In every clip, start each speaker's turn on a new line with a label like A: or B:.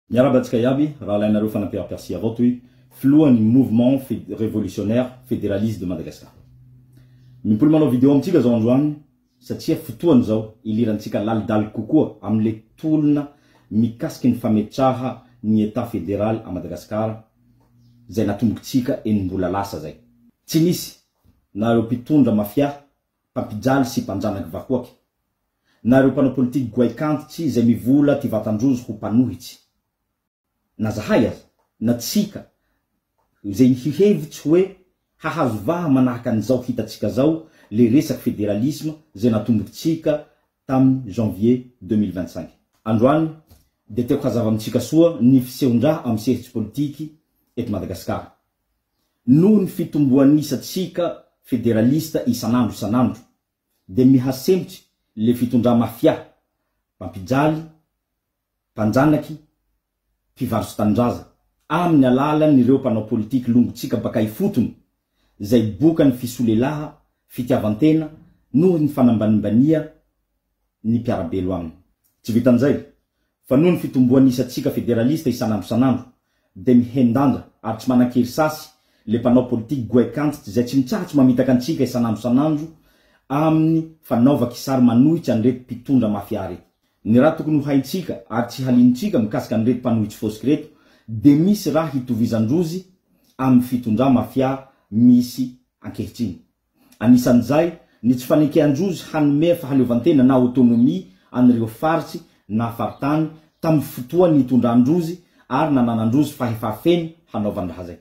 A: Miarahaba antsika iaby, rahalahinareo Fanampera Percy avao toy, filohan'ny Mouvement Révolutionnaire Fédéraliste de Madagascar. Mimpoly manao vidéo amintsika zao androany satria fotoana izao ilirantsika lalidaliky kokoa amin'le tolona mikasiky ny fametraha ny Etat Fédéral à Madagascar zay natombokintsika enim-bola lasa zay. Tsy nisy na ireo mpitondra mafia, mpampijaly sy mpanjanaky vahoaky, na ireo mpanao politiky goaikantitsy izay mivola ty vatan-drozy ho mpanohitsy. Na zahay aza, na tsika, izay hihevitsy hoe hahazo vaha manahaka an'izao hitantsika zao le resaky federalisme zay natombokintsika tam janvier 2025. Androany dia tiako hazava amintsika soa ny fisehon-draha am sehitsy politiky eto Madagasikara. Noho ny fitomboan'isantsika federalista isan'andro isan'andro dia mihasempotsy le fitondra mafia mpampijaly, mpanjanaky, mpivarotry tanindraza aminy alalan'ireo mpanao politiky longotsika baka ifotony zay bokan'ny fisolelaha, fitiavantena noho ny fanambanimbania ny mpiarabelo aminy. Tsy vitan'izay fa noho ny fitomboan'ny isantsika federalista isan'andro isan'andro dia mihen-danja ary tsy manan-kery sasy le mpanao politiky goaikantitsy izay tsy mitsahatsy mamitaka antsika isan'andro isan'andro amin'ny fanaova kisary manohitsy an'ireto mpitondra mafia reto. Ny raha tokony ho haintsika ary tsy halinontsika mikasika an'ireto mpanohitsy fosky reto dia misy raha hitovizan-drozy amin'ny fitondra mafia misy ankehitriny. Anisan'izay ny tsy fanekean-drozy hanome fahaleovantena na autonomie an'ireo faritsy na faritany tamin'ny fotoa nitondran-drozy ary nananan-drozy fahefa feno hanaovan-draha zay.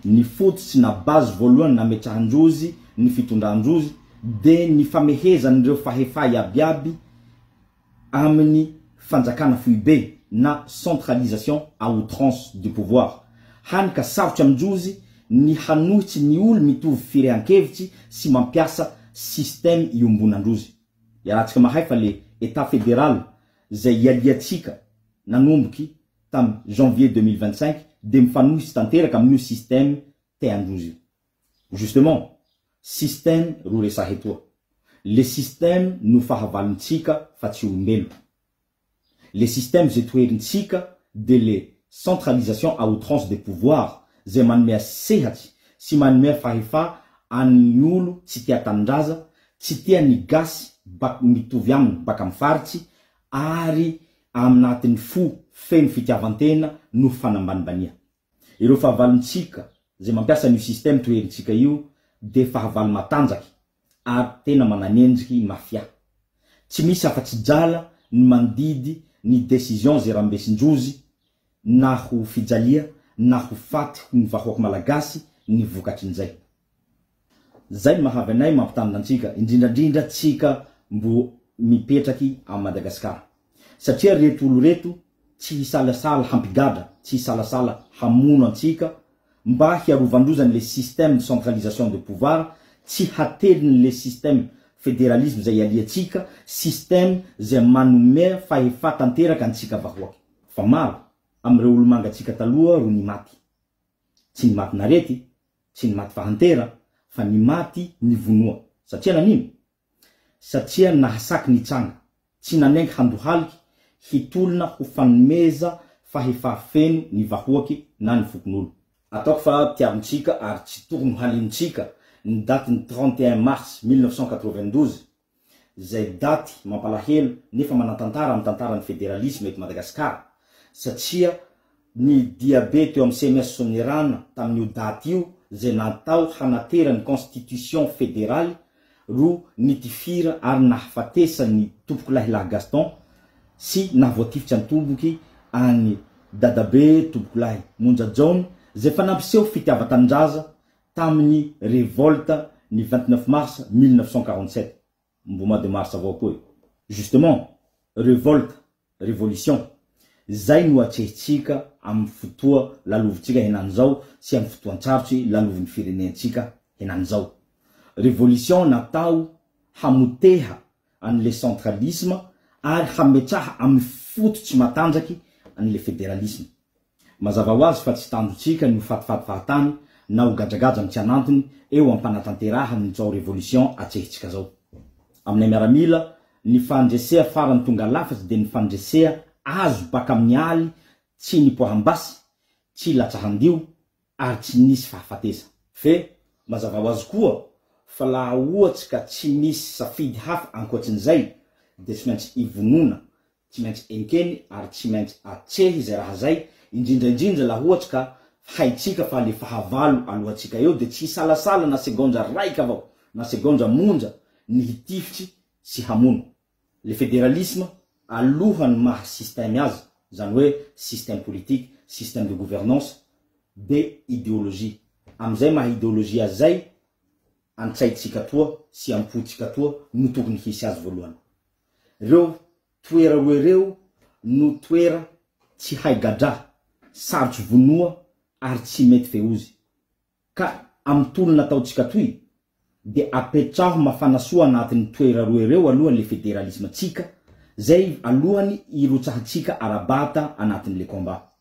A: Ny fototsy na base voalohany nametrahan-drozy ny fitondran-drozy de ny famehezan'ireo fahefa iabiaby amin'ny fanjakana foibe na centralisation à outrance du pouvoir, hany ka sarotsy amin-drozy ny hanohitsy ny olo mitovy firehan-kevitsy sy mampiasa système iombonandrozy. Iarahantsika mahay fa le Etat fédéral zay ialiantsika nanomboky tam janvier 2025 de mifanohitsy tanteraka amin'io système teandrozy io. Justement, système ro resaha etoa. Le système no fahavalontsika fa tsy olombelo. Le système ze toherintsika de le centralisation à outrance de pouvoir zay manomea sehatsy sy manomea fahefa an'ny olo tsy tia tanindraza, tsy tia ny gasy bak mitovy aminy baka am faritsy ary aminatin'ny fo feno fitiavantena no fanambanimbania. Ireo fahavalontsika izay mampiasa an'io système toherintsika io dia fahavalo matanjaky ary tena mananendriky mafia. Tsy misy afa-tsy jala ny mandidy ny décision ze rambesin-drozy na ho fijalia na ho faty ho ny vahoaka malagasy ny vokatrin'izay. Zay no mahavy anay mampitandrina antsika, indrindrandrindra tsika mbo mipetraky à Madagascar. Satria reto olo reto tsy hisalasala hampigadra, tsy hisalasala hamono antsika mba hiarovandrozany le système de centralisation de pouvoir, tsy hateliny le système federalisme zay ialiantsika, système zay manome fahefa tanteraka antsika vahoaka. Fa maro amireo olomangatsika taloha ro nimaty. Tsy ny matin'arety, tsy ny maty fahantera, fa ny maty nivonoa. Satria nanino? Satria nahasaky nitsanga, tsy nanenky handohaliky hitolona ho fanomeza fahefa feno ny vahoaky na ny fokonolo. Ataoko fa tiarontsika ary tsy tokony ho halinontsika ny datin'ny 31 mars 1992, izay daty mampalahelo nefa manan-tantara amin'ny tantaran'ny federalisma eto Madagasikara satria ny diabe teo amin'ny CMS Soanierana tamin'io daty io izay natao hanatera ny constitution federaly ro nitifira ary nahafatesan'ny Tompokolahilahy Gaston sy nahavoatifitsy an-toboky an'i Dadabe Tompokolahy Monja Jaona izay efa nampiseho fitiavan-tanindraza tamin'ny révolte ny 29 mars 1947, mbo mois de mars avao koa io. Justement, révolte, révolution, zay no atrehintsika amin'ny fotoa lalovintsika henanizao sy amin'ny fotoan-tsarotsy lalovin'ny firenentsika henanizao. Révolution natao hamoteha an'le centralisme ary hametraha amin'ny fototsy matanjaky an'le fédéralisme. Mazava ho azy fa tsy tanjontsika ny ho fatifaty fahatany na ho gadragadra amin'ny tsy an'antony eo am-panatanterahana izao révolution atrehintsika zao. Aminay miaramila, ny fandresea farany tonga lafatsy dia ny fandresea azo baka amin'ny aly. Tsy nipoaham-basy, tsy latsahan-dio ary tsy nisy fahafatesa. Fe mazava ho azy koa fa laha ohatsy ka tsy misy safidy hafa ankoatsin'izay dia tsy maintsy ivonona, tsy maintsy enkeny ary tsy maintsy atsehy izay raha zay, indrindra indrindra laha ohatsy ka haintsika fa le fahavalo alohantsika eo dia tsy hisalasala na segondra raika avao na segondra monja ny hitifitsy sy hamono. Le fédéralisme alohan'ny maha système azy, zany hoe système politique, système de gouvernance, de idéologie. Amizay maha idéologie azy zay, antsaintsika toa sy ampotsika toa no tokony hisy azy voalohany. Reo toera roe reo no toera tsy hay gadra, sarotry vonoa ary tsy mety feozy. Ka amin'ny tolona ataontsika toy dia apetraho mafana soa anatin'ny toera roe reo aloha le federalisme tsika zay alohany hirotsahantsika ara-bata anatin'le combat.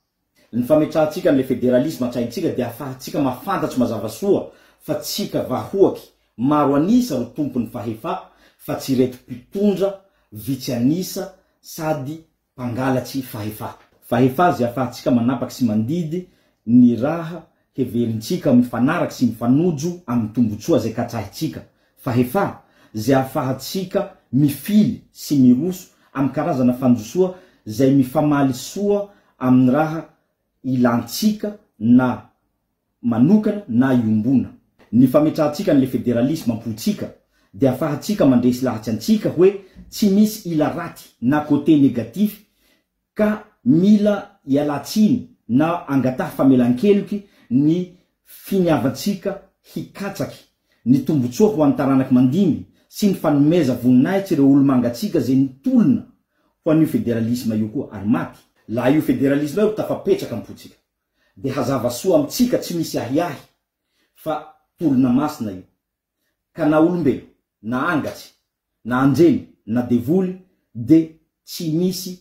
A: Ny fametrahantsika an'le federalisme an-tsaintsika dia afahantsika mafantatry mazava soa fa tsika vahoaky maro an'isa ro tompon'ny fahefa fa tsy ireto mpitondra vitsy an'isa sady Mpangalatsy fahefa. Fahefa izay afahantsika manapaky sy mandidy ny raha heverintsika mifanaraky sy mifanojo amin'ny tombotsoa izay katsahintsika. Fahefa izay afahantsika mifily sy miroso amin'ny karazana fandrosoa izay mifamaly soa amin'ny raha ilantsika na manokana na iombona. Ny fametrahantsika an'le federalisme am-pontsika dia afahantsika mandresy lahatsy antsika hoe tsy misy ila raty na côté négatif ka mila ialatsiny na angataha famelan-keloky ny finiavantsika hikatsaky ny tombotsoa ho an'ny taranaky mandimby sy ny fanomeza voninahitsy ireo olo-mangatsiaka ze nitolona ho an'io federalisme io koa ary maty. Laha io federalisme io tafapetraka am-pontsika. dia hazava soa amintsika tsy misy ahiahy fa tolona masina io ka na olombelo na angatsy na anjely na devoly de tsy misy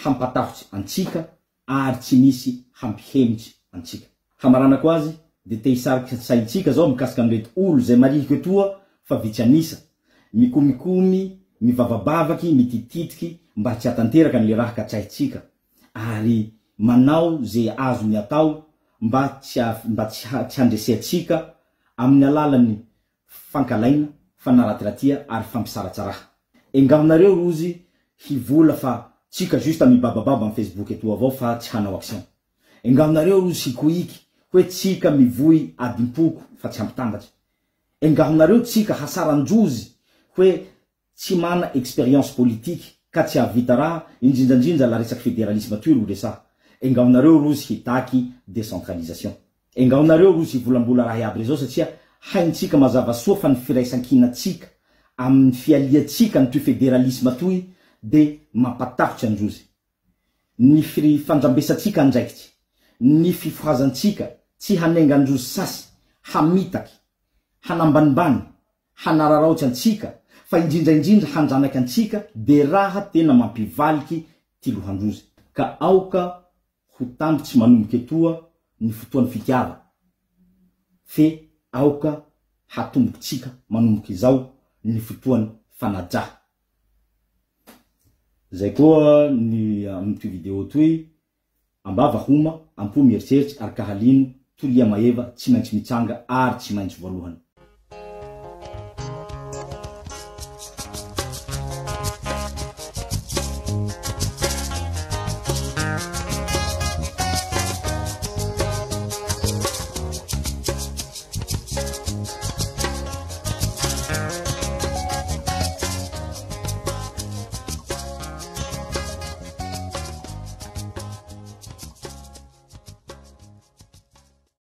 A: hampatahotsy antsika ary tsy misy hampihemotsy antsika. Hamaranako azy de te hisarika saintsika zao mikasika an'ireto olo zay marihiko etoa fa vitsy an'isa, mikomikomy, mivavabavaky, mitititiky mba tsy hatanteraka an'le raha katsahintsika ary manao ze azony atao mba tsy mba tsy tsy handreseantsika amin'ny alalan'ny fankalaina, fanaratiratia ary fampisaratsaraha. Engaonareo rozy hivola fa tsika juste mibabababa am facebook etoa avao fa tsy hanao action. Engaonareo rozy hikoiky hoe tsika mivoy adimpoko fa tsy hampitambatry. Engaonareo tsika hasaran-drozy hoe Tsy mana expérience politique ka tsy hahavita raha, indrindrandrindra la resaky fédéralisme toy ro resaha. Engaonareo rozy hitaky décentralisation. Engaonareo rozy hivolambola raha iaby rezao satria haintsika mazava soa fa ny firaisankinatsika amin'ny fialiatsika an'toy fédéralisme toy de mampatahotsy androzy. Ny fandrambesantsika andraikitsy, ny fifohazantsika tsy hanenga androzy sasy hamitaky, hanambanimbany, hanararaotsy antsika fa indrindra indrindra hanjanaka antsika de raha tena mampivaliky ty lohandrozy. Ka aoka ho tamby tsy manomboka etoa ny fotoany fitiava fe aoka hatombokintsika manomboka izao ny fotoany fanajà. Zay koa ny amin'itoy video toy, ambava homa, ampo mieritseritsy ary kahalino, tolia maeva, tsy maintsy mitsanga ary tsy maintsy voalohany.